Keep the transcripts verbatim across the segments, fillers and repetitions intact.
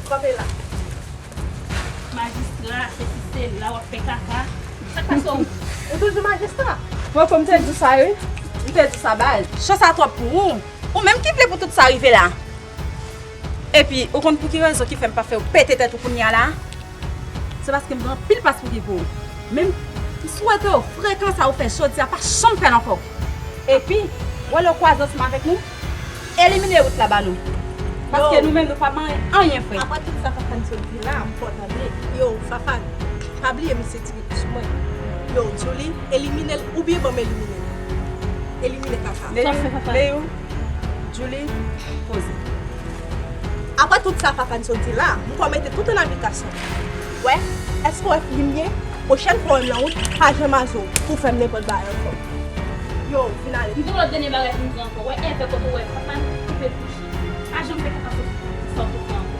Kanpe la. Majistra, sesi sela, w ap fè kaka. Sa k pase w? Ou toujou majistra? Mwen, fò m te di w sa, wi. M te di w sa, baz. Chans sa twòp pou ou. Ou menm ki vle pou tout sa rive la. Epi, ou konn pou ki rezon ki fè m pa fè w pete tèt ou kounye a la? Se paske m gen anpil pas pou ki pou ou. Men m swete w, frekan sa ou fè jodi a, pa janm fè l ankò. Epi, w ale w kwaze ansanm avèk nou, elimine wout la ba nou. Paske nou menm, nou pa manyen anyen, frè. Apre tout sa Fafane sot di la, m fò tande. Yo, Fafane, pa bliye misye tire sou mwen. Yo, Djouly, elimine l oubyen ban m elimine l. Elimine kaka. Leyou, Leyou, Djouly, poze. Apre tout sa Fafane sot di la, m kwè w mete tout an aplikasyon. Wè, èske w wè figi m byen? Pwochèn fwa w nan wout, pa janm azo pou fè m nenpòt bagay ankò. Yo, vin ale. M gen lòt dènye bagay pou m di ankò. Wè, èvè kote w wè Fafane koupe bouch. Pa janm fè kaka sou sa w te fè ankò.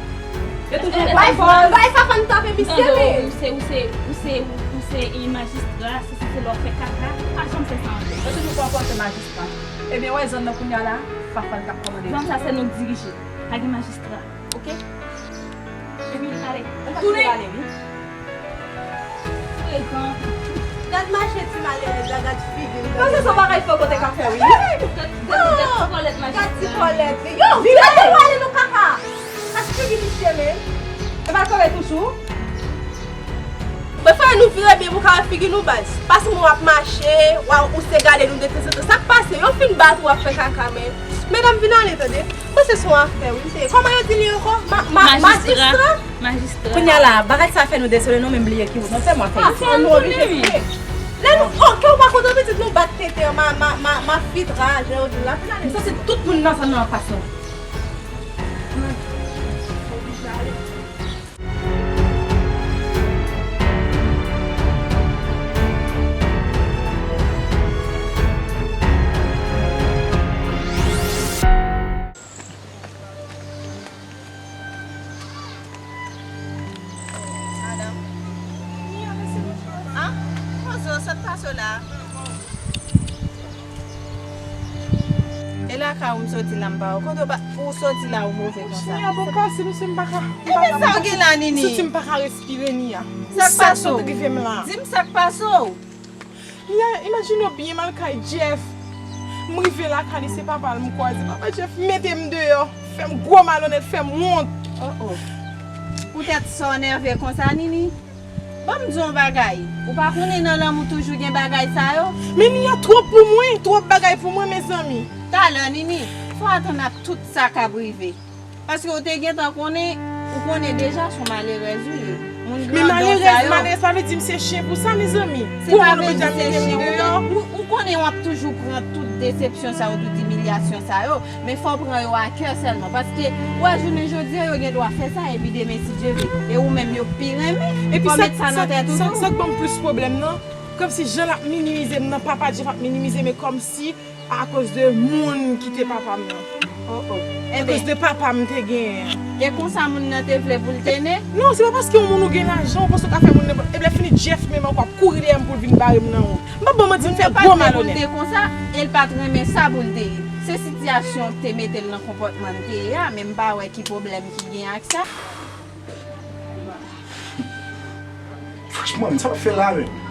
Yo toujou pran pòz. Bay Fafane tape misye, men. Ou se, ou se, ou se, ou se, e, majistra, se, se, se lè w fè kaka, pa janm fè sa ankò. Yo toujou pran pòz se majistra. Ebyen, wè zòn nan kounye a la, Fafane k ap kòmande. Zòn sa se nou k dirije. Pa gen majistra, oke? Epi, ale, tounen. Frekan. Gad mache ti malerèz la, gad figi l. Paske se yon bagay fò kote ka fè, wi. Gad, gad, gad ti kòlèt majistra. Gad ti kòlèt li. Yo, vire pou ale nan kaka. Gad figi misye, men. E pa kole toujou. Mwen fè nou vire byen pou ka wè figi nou, baz. Paske mwen w ap mache, w a ouse gade nou de tan zan tan. Sa k pase? Yo fin bat ou, w ap fè kaka, men. Medam, vin ale, tande. Mwen se son afè, wi, m te ye. Kòman yo di li ankò? Ma, ma, majistra. Majistra. Kounye a la, bagay sa fè nou dezole, nou menm bliye ki wout nou fè, mwen fè. Ah, fè nou oblije tounen. Lè nou, oh, ke w pa kontan pitit nou bat tenten, ma, ma, ma, ma fitra, jan yo di la, vin ale. M santi tout moun nan zòn nan anfas nou. Madanm. Ah, kozo, sot pase w la. E lakay ou m soti la m pa wè w. Kote w pa, ou soti la ou move konsa? Seyè, bon, pase, mesye, m pa ka, m pa ka. Sa w gen la, Nini? M santi m pa ka respire, Nia. Sa k pase w? Sa k sot rive m la? Di m sa k pase w. Nia, imajine w byen m al kay Jeff. M rive lakay li, se papa l m kwaze. Papa Jeff mete m deyò, fè m gwo malonèt, fè m wont. Oh, oh. Poutèt sa w nève konsa, Nini? Ban m di w yon bagay. Ou pa konnen nan lanmou toujou gen bagay sa yo? Men Nia twòp pou mwen, twòp bagay pou mwen, mezanmi. Talè, Nini, fò w atann ak tout sa k ap rive. Paske w te gentan konnen, ou konnen deja se yon malerèz ou ye. Moun grandè w sa yo. Men malerèz, malerèz pa vle di m se chen pou sa, mezanmi. Se pa vle di se chen ou ye. Ou, ou konnen w ap toujou pran tout desepsyon sa yo, tout imilyasyon sa yo. Men fò w pran yo a kè sèlman. Paske, w wè, jounen jodi a, yo gen dwa fè sa, epi demen, si Dye vle, e ou menm, yo pi renmen. Fò w met sa nan tèt ou tou. Epi sa, sa, sa, sa k ban m plis pwoblèm nan, kòmsi jan l ap minimize m nan, papa Jeff ap minimize, men kòmsi akoz de moun ki te papa m nan. Oh, oh. Akoz de papa m te genyen an. E konsa moun nan te vle pou l te ne? Non, se pa paske yon moun ou gen lajan, ou panse w ka fè moun nenpòt. Epi lè fini Jeff menm ankò ap kouri dèyè m pou l vin bare m nan wout. M p ap ba w manti, m fè gwo malonèt. Moun nan pa t vle pou l te konsa, e l pa t renmen sa pou l te ye. Se sitiyasyon k te mete l nan konpòtman l te ye a, men m pa wè ki pwoblèm ki gen ak sa. Franchman, sa w ap fè la menm?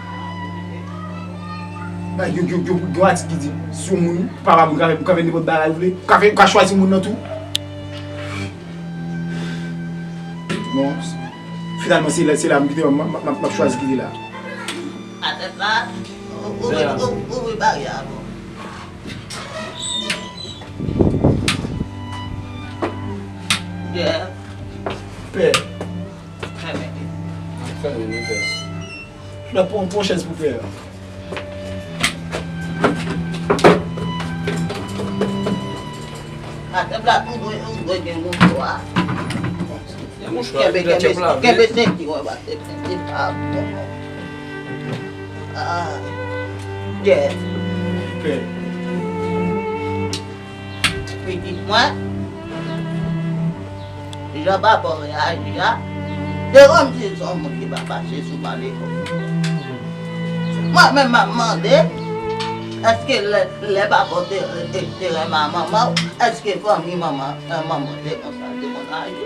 Bay, gen, gen, gen, gen yon atik ki di, si yon moun, papa moun ka fè, ka fè nenpòt bagay ou vle, ou ka fè, ou ka chwazi moun nan tou. Bon, finalman, se la, se la m kite, m, m, m, m ap chwazi kite la. Atè sa, ouvri, ouvri baryè a pou. Pè. Fèmen. Fèmen, wi, pè. Fè pon, pon chèz pou pè. Atè plat, ou dwe, ou dwe gen mouchwa. Kenbe, kenbe, kenbe senti w anba, se senti pa bon. Ah, yeah. Pè. Pitit mwen, jan papa w reyaji a, se kòmsi se yon moun ki pa pase sou malefò. Mwen menm, m ap mande, èske lè, lè papa w te, te, te renmen manman w, èske fanmi manman, manman w te konsa, te konn aji?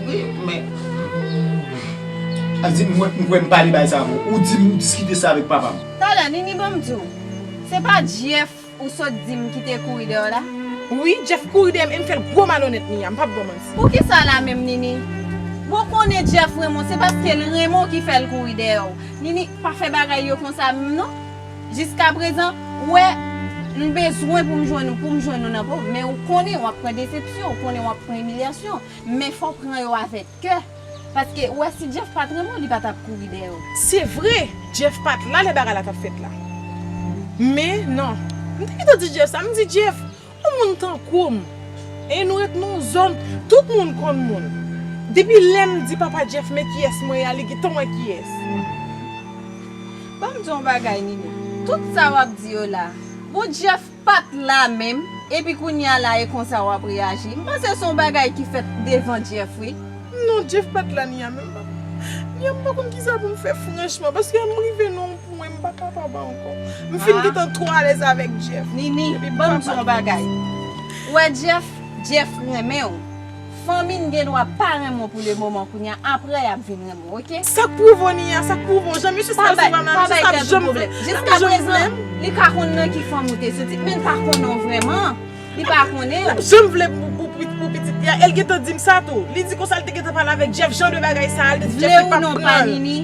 Jeff wi, men. A di m, mwen, m kwè m pale bay sa avè w. Ou di m ou diskite sa avèk papa m. Talè, Nini, ban m di w. Se pa Jeff ou sot di m ki te kouri dèyè w la? Wi, Jeff kouri dèyè m e m fè l gwo malonèt, Nia. M p ap ba w manti. Poukisa la menm, Nini? Bon, konnen Jeff renmen w, se paske l renmen w ki fè l kouri dèyè w. Nini, pa fè bagay yo konsa menm non. Jiskaprezan, ou wè, m bezwen pou m jwenn ou, pou m jwenn ou nan po, men ou konnen w ap pran desepsyon, ou konnen w ap pran imilyasyon, men fò w pran yo avèk kè. Paske, ou wè, si Jeff pa t renmen w, li pa t ap kouri dèyè w. Se vre, Jeff pa t la lè bagay la t ap fèt la. Men, non. M te gentan di Jeff sa, m di, Jeff, yon moun tankou m. E nou ret nan yon zòn, tout moun konn moun. Depi lè m di papa Jeff, men kiyès mwen ye a, li gentan wè kiyès. Ban m di w yon bagay, Nini. Tout sa w ap di yo la, bon, Jeff pa t la menm, epi kounye a la, e konsa w ap reyaji. M panse se yon bagay ki fèt devan Jeff, wi. Non, Jeff pa t la, Nia, menm pa. Nia, m pa konn kisa pou m fè, franchman, paske m rive nan yon pwen, m pa kapab ankò. M fin gentan twò alèz avèk Jeff. Nini, ban m di w yon bagay. Ou wè Jeff, Jeff renmen w. Fanmi n gen dwa pa renmen w pou le moman kounye a, apre y ap vin renmen w, oke? Sa k pwouve w, Nia, sa k pwouve w? Jan misye sal sou mwen, misye sal janm vle. Jiskaprezan, li ka konn nan ki fanmi w te soti, men l pa konnen w vrèman. Li pa konnen w. Janm vle pou, pou, pou, pou pitit li a. E l gentan di m sa tou. Li di konsa l te gentan pale avèk Jeff, jan de bagay sa a, l te di Jeff li p ap pran l. Vle ou non pa, Nini,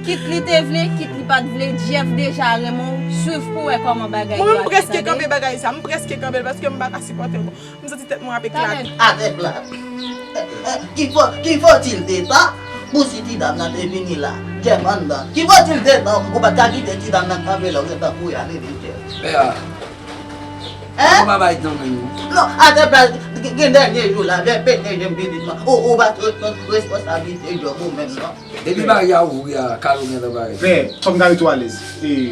kit li te vle, kit li pa t vle, Jeff deja renmen w. Swiv pou wè kòman bagay yo ap desann. Mwen menm m prèske kanpe bagay sa, m prèske kanpe l paske m pa ka sipòte l. M santi tèt mwen ap eklate. Atè plat. Ki fo, ki fo ti l te tan pou si ti dam nan te vini la? Jeff anndan. Ki fo ti l te tan ou pa t ka kite ti dam nan kanpe la, ou gentan kouri ale vin Jeff. Pè a. Hein? Ou pa bay tan menm non. Non, atè plat, gen dènye jou la, vè pete je m pitit mwen. Ou, ou pa t responsabilite Jeff ou menm non. Depi bagay a ouvri a, kal ou gentan pare. Pè, fò m gade tou alèz. E,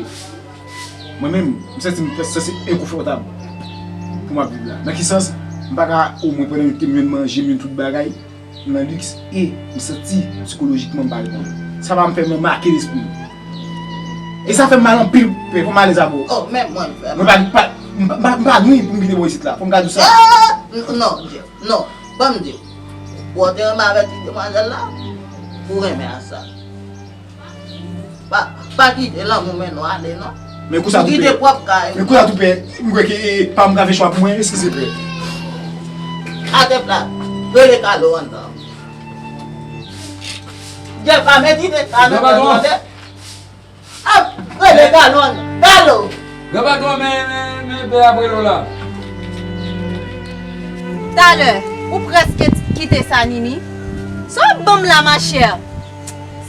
Mwen menm, m santi m prèske sanse enkonfòtab pou m ap viv la. Nan ki sans? M pa ka omwen pandan m jwenn manje, m jwenn tout bagay, m nan liks, e m santi sikolojikman m pa reponn. Sa va m fè mwen make lespri m. E sa fè m mal anpil, pè, fò m alèz avè w. Oh, menm mwen, m fè mal. Mwen pa, pa, m pa, m pa, m pa nwi pou m kite bò isit la. Fò m ka di w sa. Ah! N-, non, Jeff, non. Ban m di w. Ou te renmen avèk ti demwazèl la? Ou renmen a sa? Pa, pa kite lanmou mennen w ale non. Men kou sa tou pè. Kite pwòp kay ou. Men kou sa tou pè. M kwè ke, e, pa m ka fè chwa pou mwen, eskize pè. Atè plat. Rele Kalo anndan. Jeff pa met ide sa nan tande. Ap rele Kalo anndan. Kalo! Gran patwon, men, men, men pè ap rele w la. Talè, ou prèske t-, kite sa, Nini. Sa w ap ban m la, machè?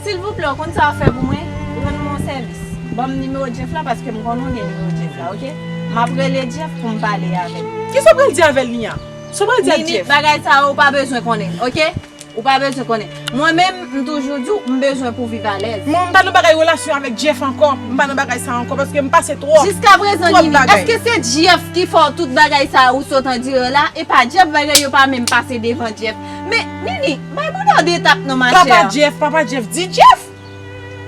Silvouplè, w konn sa w ap fè pou mwen? Rann mwen yon sèvis. Ban m nimewo Jeff la, paske m konnen w gen nimewo Jeff la, oke? M ap rele Jeff pou m pale avè l. Kisa w pral di avè l, Nia? Sa w pral di ak Jeff? Nini, bagay sa yo, ou pa bezwen konnen, oke? Ou pa bezwen konnen. Mwen menm, m toujou di w, m bezwen pou viv alèz. Mwen, m pa nan bagay relasyon avèk Jeff ankò. M pa nan bagay sa ankò, paske m pase twòp, twòp bagay. Jiskaprezan, Nini, èske se Jeff ki fè w tout bagay sa ou sot andire la? E pa Jeff, bagay yo pa menm pase devan Jeff. Men, Nini, bay bouda w de tap non, machè. Papa Jeff, papa Jeff, di Jeff!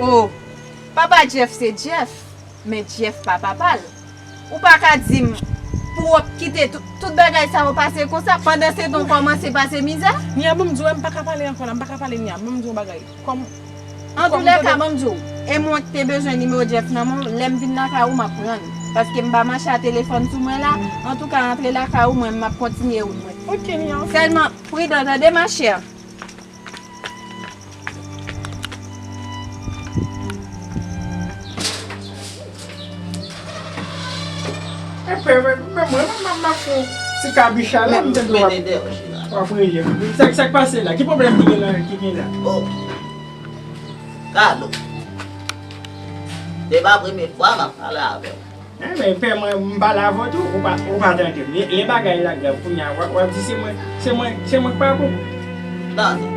Oh, papa Jeff se Jeff, men Jeff pa papa l. Ou pa ka di m, Pou w ap kite tout, tout bagay sa yo pase konsa, pandan se tan w kòmanse pase mizè. Nia, ban m di w, m pa ka pale ankò la, m pa ka pale, Nia, ban m di w yon bagay. Kòm Antoulèka, ban m di w, e mwen ki te bezwen nimewo Jeff nan men w, lè m vin lakay ou, m ap pran l. Paske m pa mache a telefòn sou mwen la. Antouka, antre lakay ou, mwen, m ap kontinye wout mwen. Ok, Nia. Sèlman, pridan, tande, machè. Epi, men, men mwen, m ap, m ap fè yon ti kabich la, m tande w ap, w ap rele. Sa, sa k pase la? Ki pwoblèm ki gen la, ki gen la? Oh. Kado. Se pa premye fwa m ap pale avè w. Enben, pè mwen, m pale avè w tou, ou pa, ou pa tande m. Lè, lè bagay la grav, kounye a, w ap, w ap di se mwen, se mwen, se mwen k pa bon. Tande.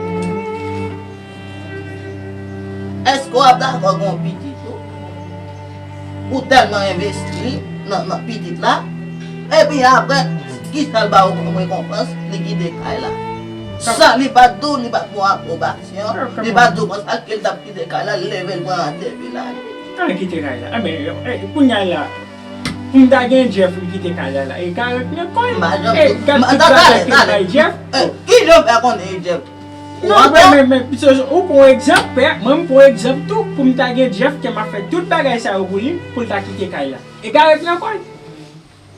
Èske w ap dakò gen yon pitit ou? Ou tèlman envesti nan, nan pitit la. Epi apre, kisa l ba ou kòm rekonpans? Li kite kay la. San li pa t di w, li pa t ba w apwoba. Li pa t di w konsa ke l t ap kite kay la, li leve l pran randevou la. Ann kite kay la. Enben, eh, kounye a la, pou m ta gen Jeff, m kite kay la la. E karant nan kòl. E gad tout bagay ke m bay Jeff. Ki jan w fè konnen e Jeff? Non, men, men, men, ou pran egzanp, pè, mwen m pran egzanp tou, pou m ta gen Jeff, ke m ap fè tout bagay sa yo pou li, pou l ta kite kay la. E karant nan kòl.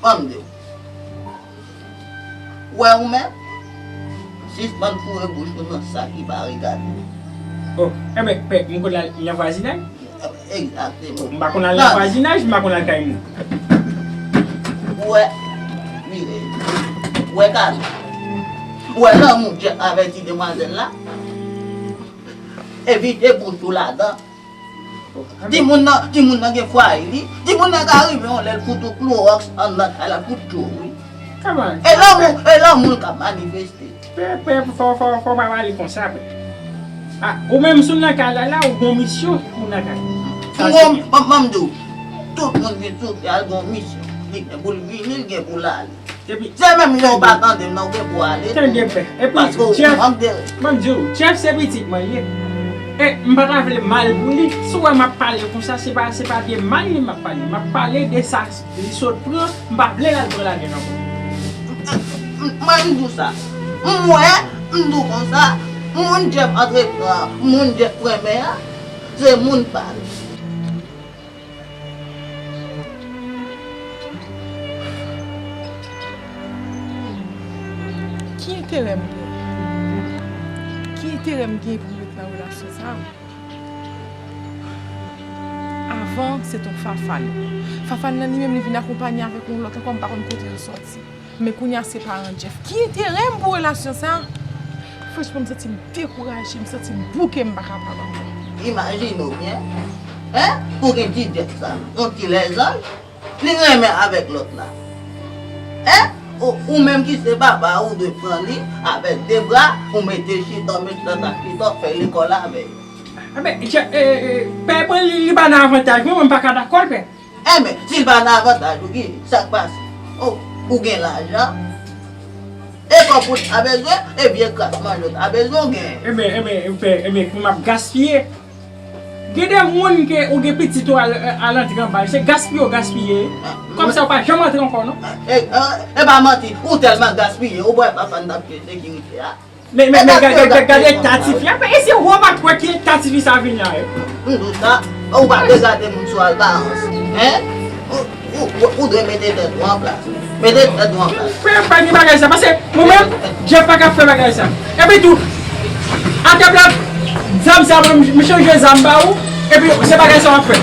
Ban m di w. Ou wè ou menm, sispann foure bouch ou nan sa ki pa regade w. Oh, enben, pè, m konn al nan vwazinaj? Egzakteman. M pa konn al nan vwazinaj, m pa konn al kay moun. Ou wè, Mireille, ou wè Kami, ou wè lanmou Jeff avè ti demwazèl la? Evite bouch ou ladan. Timoun nan, timoun nan gen fwaye li. Timoun nan ka rive yon lè l fout ou klowòks anndan kay la pou tchou, wi. Kòman? E lanmou, e lanmou l ka manifeste. Pè, pè, fò, fò, fò pa pale konsa, pè. A, ou menm si w nan kay la, la, ou gon misyon pou w nan kay. Sa se byen. Ban m di w, tout moun vin sou tè a, l gon misyon. Li gen pou l vini, l gen pou l ale. Se menm jan w pa tande m nan, ou gen pou ale tou. Tande, pè. Epi, Jeff, ban m di w, Jeff se pitit mwen li ye. E m pa ta vle mal pou li. Si w wè m ap pale konsa, se pa, se pa de mal li m ap pale. M ap pale de sa li sot pran, m pa vle l al pran ladan l ankò. Mwen, m di w sa. M wè, m di w konsa, moun Jeff antreprann, moun Jeff renmen an, se moun pa l. Ki enterè m gen? Ki enterè m gen pou m ret nan relasyon sa a? Avan, se t on fafal. Fafal nan li menm, li vin akonpanye avèk yon lòt ankò, m pa konn kote yo sòti. Men kounye a se paran Jeff. Ki enterè m pou relasyon sa? Franchman, m santi m dekouraje, m santi m bouke, m pa kapab ankò. Imajine w byen, en, pou gen ti Jeff sa, yon ti lèzanj, li renmen avèk lòt la. En, ou, ou menm ki se papa, ou dwe pran li avèk de bra, ou mete chita, ou mete chita, chita, fè lekòl avè l. Enben, Jeff, e, e, pè mwen, li, li pa nan avantaj mwen, mwen m pa ka dakò l, pè. Enben, si l pa nan avantaj ou, ki sa k pase? Ou, ou gen lajan, e kòb ou ta bezwen, e vye kras manje ou ta bezwen, ou genyen. Enben, enben, enben, enben, pou m ap gaspiye. Gen de moun ke ou gen pitit ou al, al antre anba l, se gaspiye ou gaspiye. Kòb sa yo pa janm antre ankò, non. E, e, e pa manti, ou tèlman gaspiye, ou wè papa n t ap peye sekirite a. Men, men, men, gade, gade, gade eta tifi a. Men, e se ou pa t wè ki eta tifi sa vin la, e? M di w sa, ou pa dwe gade moun sou aparans. En? Ou, ou, ou, ou dwe mete tèt ou an plas. Mete tèt ou an plas. Fè pa gen bagay sa, paske mwen menm, Jeff pa ka fè bagay sa. Epi tou, atè plat, zam sa, mwen, m chanje zam ba ou, epi se bagay sa w ap fè.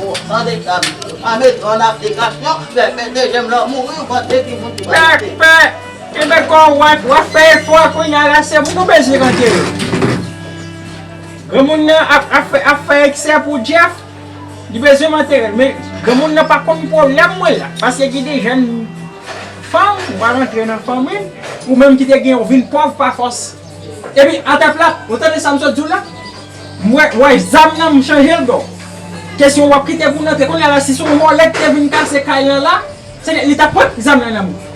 Ou tande sa, misye. Pa mete w nan aplikasyon, fè, fè dezyèm lè w mouri, ou panse ki moun ki pral rete. Pè, pè, kenbe kò w, w ap, w ap fè efò kounye a la, se moun ou bezwen antere. Granmoun nan ap, ap fè, ap fè eksè pou Jeff, li bezwen m antere l, men granmoun nan pa konn pwoblèm mwen la, paske gen de jèn fanm, ou al antre nan fanmi, ou menm ki te gen, ou vin pòv pa fòs. Epi, atè plat, ou tande sa m sot di w la? M wè, w wè zam nan, m chanje l, bro. Kesyon w ap kite moun antre. Kounye a la, si se yon vòlè ki te vin kase kay lan la, se li t ap pran zam nan nan men w.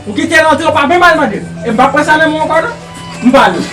Ou kite l antre, ou pa menm al mande l. E m p ap pran sa nan men w ankò, non. M pale.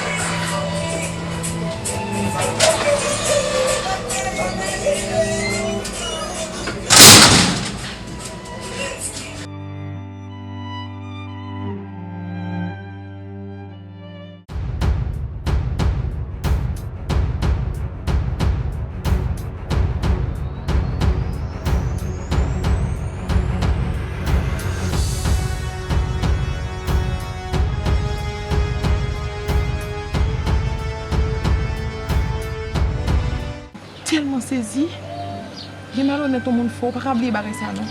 Mwen sezi. Gen malonèt yon moun fè, ou pa ka bliye bagay sa non.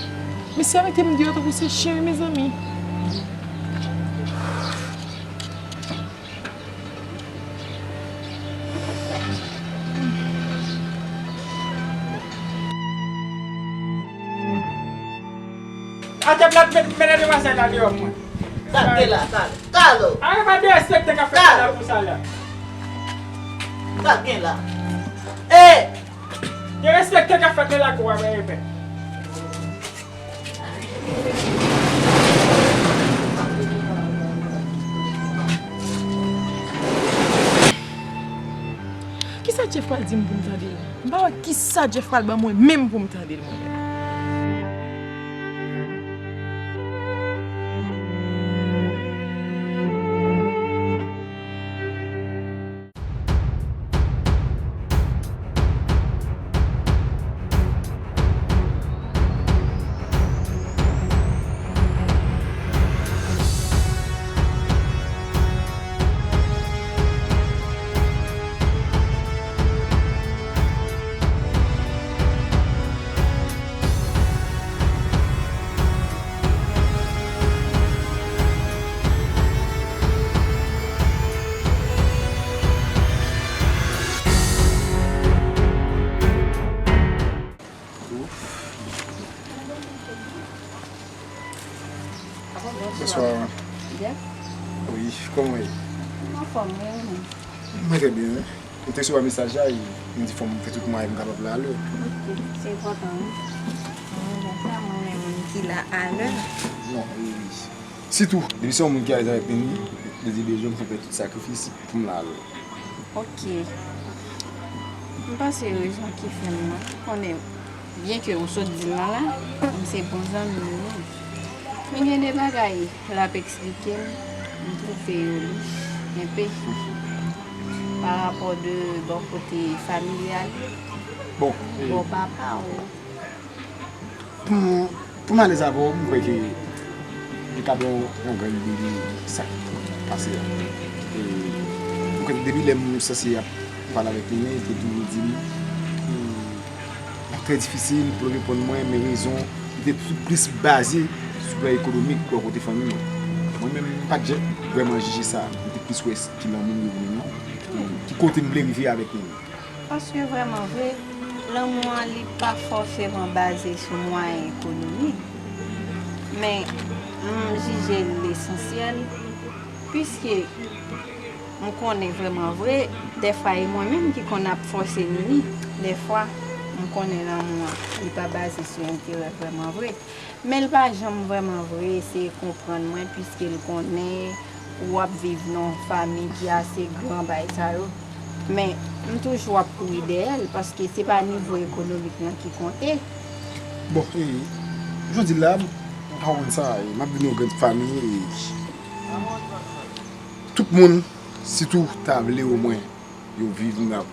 Mesye a mete m deyò tankou se chen wi mezanmi. Atè plat, met, met demwazèl la deyò mwen. Sa k gen la, Kalo? Kalo! Arè pa derespekte k ap fèt la pou sa la. Sa k gen la? Ey! Derespekte k ap fèt nan lakou a, mwen epè. Kisa Jeff pral di m pou m tande l? M pa wè kisa Jeff pral ban mwen menm pou m tande l mwen menm. Bonswa. Jeff? Wi, kòman w ye? Mwen anfòm, wi, ou menm? Mwen trè byen, wi. M te resevwa mesaj la, e m di fò m fè tout mwayen pou m kapab la alè. Ok, se enpòtan, wi. Mwen renmen sa, mwen renmen moun ki la alè. Non, wi, wi. Sitou, depi se yon moun ki alèz avèk Nini, li di bezwen m fè tout sakrifis pou m la alè. Ok. M panse rezon ki fè m konnen, byen ke ou sot di m nan la, m se bon zanmi li. Men gen de bagay l ap eksplike m, m twouve yo lich enpe. Pa rapò de bò kote familyal, bon, bò papa w. Pou, pou m alèz avè w, m kwè ke li ka ba w yon gran ide de sa k pase a. E m kwè ke depi lè m sanse ap pale avèk Nini, li te toujou di m, hmm, ap trè difisil pou l reponn mwen, men rezon li te plis baze sou plan ekonomik bò kote fanmi mwen. Mwen menm, m pa t jan vrèman jije sa. M te plis wè ki lanmou m gen pou Nini, ki kote m vle rive avèk Nini. Paske vrèman vre, lanmou an li pa fòseman baze sou mwayen ekonomik. Men, m jije l esansyèl, piske m konnen vrèman vre, dèfwa e mwen menm ki konn ap fòse Nini, dèfwa m konnen lanmou an, li pa baze sou enterè vrèman vre. Men l pa janm vrèman vre eseye konprann mwen, piske l konnen w ap viv nan yon fanmi ki ase gran, bagay sa yo. Men, m toujou ap kouri dèyè l, paske se pa nivo ekonomik lan ki konte. Bon, e, jodi la, m pa konn sa, e, m ap vin yon grenn fanmi, e, tout moun, sitou, ta vle omwen yo viv nan,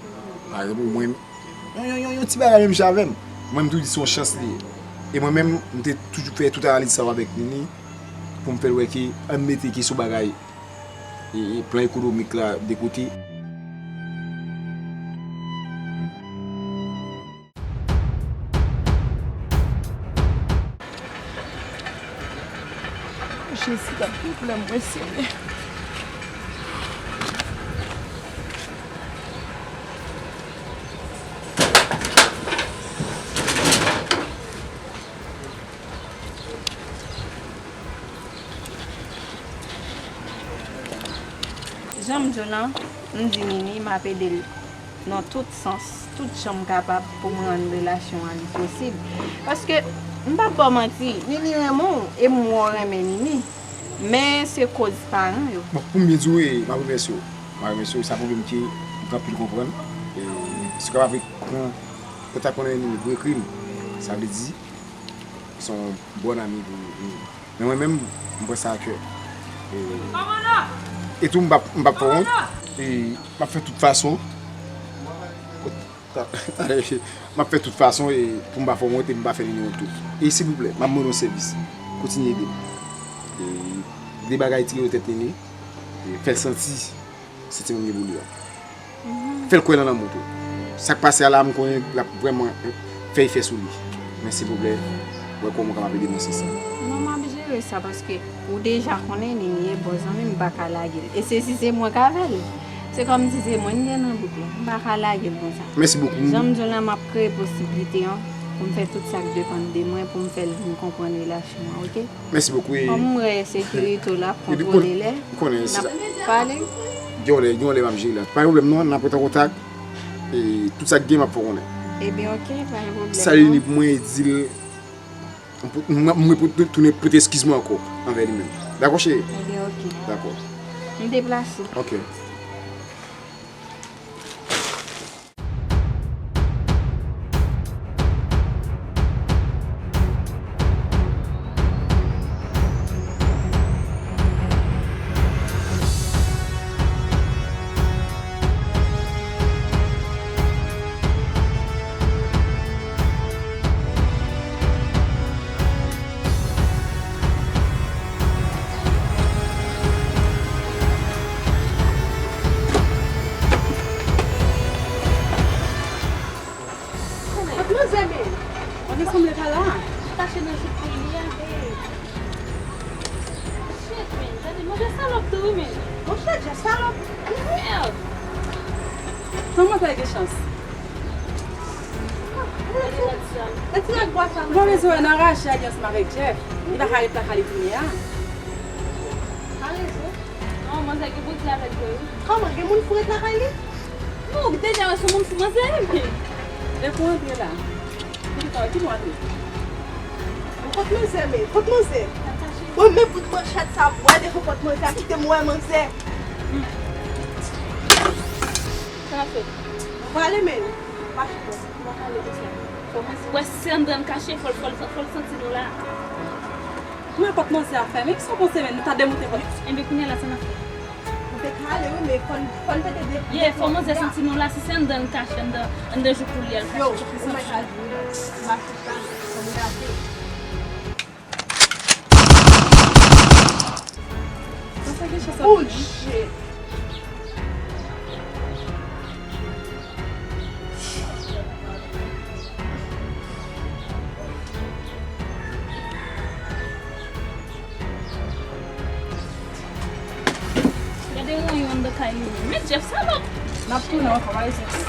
pa egzanp, mwen, yon, yon, yon, yon ti bagay menm jan avè m. Mwen, m toujou di se yon chans li ye. E mwen menm, m te toujou fè tout analiz sa yo avèk Nini, pou m fè l wè ke ann mete kesyon bagay, e, e, plan ekonomik la de kote. Jezi, t ap gen pwoblèm mwen, Senyè. Jan m di w lan, m di Nini, m ap ede l nan tout sans, tout jan m kapab pou m rann relasyon an li posib. Paske, m p ap ba w manti, Nini renmen w, e m wè w renmen Nini. Men se koz paran yo. Bon, pou m byen di w, e, m ap remèsye w. M ap remèsye w, sa pwoblèm ke m t anpil konprann. E, si w kapab pran kontak mwen nan Nini pou ekri m, sa vle di, se yon bòn ami pou Nini. Men mwen menm, m pran sa a kè. E, e tou, m p ap, m p ap fè wont. E m ap fè tout fason. M ap fè tout fason e pou m pa fè wont e pou m pa fè Nini wont tou. E silvouplè, m ap mande yon sèvis. Kontinye ede m. E de bagay tire nan tèt Nini. E fè l santi santiman m gen pou li a. Fè l kwè nan lanmou tou. Sa k pase a la, m konnen l ap vrèman fè efè sou li. Men silvouplè, wè kòman w kapab ede m nan sans sa. Non, m ap jere sa paske ou deja konnen li, li e bon zanmi m, m pa ka lage l. E se si se mwen k avè l. Se kòmsi se mwen ki te nan bouk la. M pa ka lage l konsa. Mèsi bokou. Jan m di w la, m ap kreye posiblite an pou m fè tout sa k depann de mwen pou m fè l vin konprann relasyon an, oke? Mèsi bokou. Kòm m wè sekirite w la ap kontwole lè n ap pale. Gen yon lè, gen yon lè m ap jere la. Pa gen pwoblèm non, n ap ret an kontak. E tout sa k gen, m ap fè w konnen. Ebyen, oke, pa gen pwoblèm. Salye li pou mwen e di l, m, m, mwen pou tou-, tounen pote eskiz mwen ankò anvè li menm. Dakò, cheri? Ebyen, oke. Dakò. M deplase. Oke. Kot manzè men? Manzè sanble pa la. Kache nan jip pou li a. Shit, men. Gade, manzè salòp tou, wi, men. Monchè, Jeff salòp. Mèd. Kòman sa gen chans? Gade lòt sa. Gade ti lòt bwa sa. Ou pa bezwen wè nan rache a li ansanm avèk Jeff. Li pa ka ret lakay li kounye a. Pa rezon. Non, manzè gen bouti avèk vre, wi. Kòman? Gen moun fou ret lakay li? Non, ou deja wè se moun fou manzè ye, men. Lè pou antre la. Ki bò, ki bò antre? Bon, kot manzè, men? Kot manzè? Bon, men bout manchèt sa, bwè devan pòt manzè a, kite m wè manzè. Sa n ap fè? Ou prale, men. Mache, bon. Ou pa prale konsa. Fò manzè wè si se anndan l kache, fò l, fò l, fò l santi nou la. Mwen pòt manzè a fèmen, kisa w panse menm, nou ta demoute pòt? Enben, kounye a la, sa n ap fè? Nou te ka ale, wi, men fò n, fò n te demoute. Yeah, fò manzè santi nou la, si se anndan l kache, anndan, anndan jou pou li al kache. Yo, oh my God, wi, mache sa, fò m gade. Sa, sa gen chans ap vini. Oh, shit. Gade yon yon anndan kay li menm. Men Jeff salòp. N ap tounen ankò, pa rizike.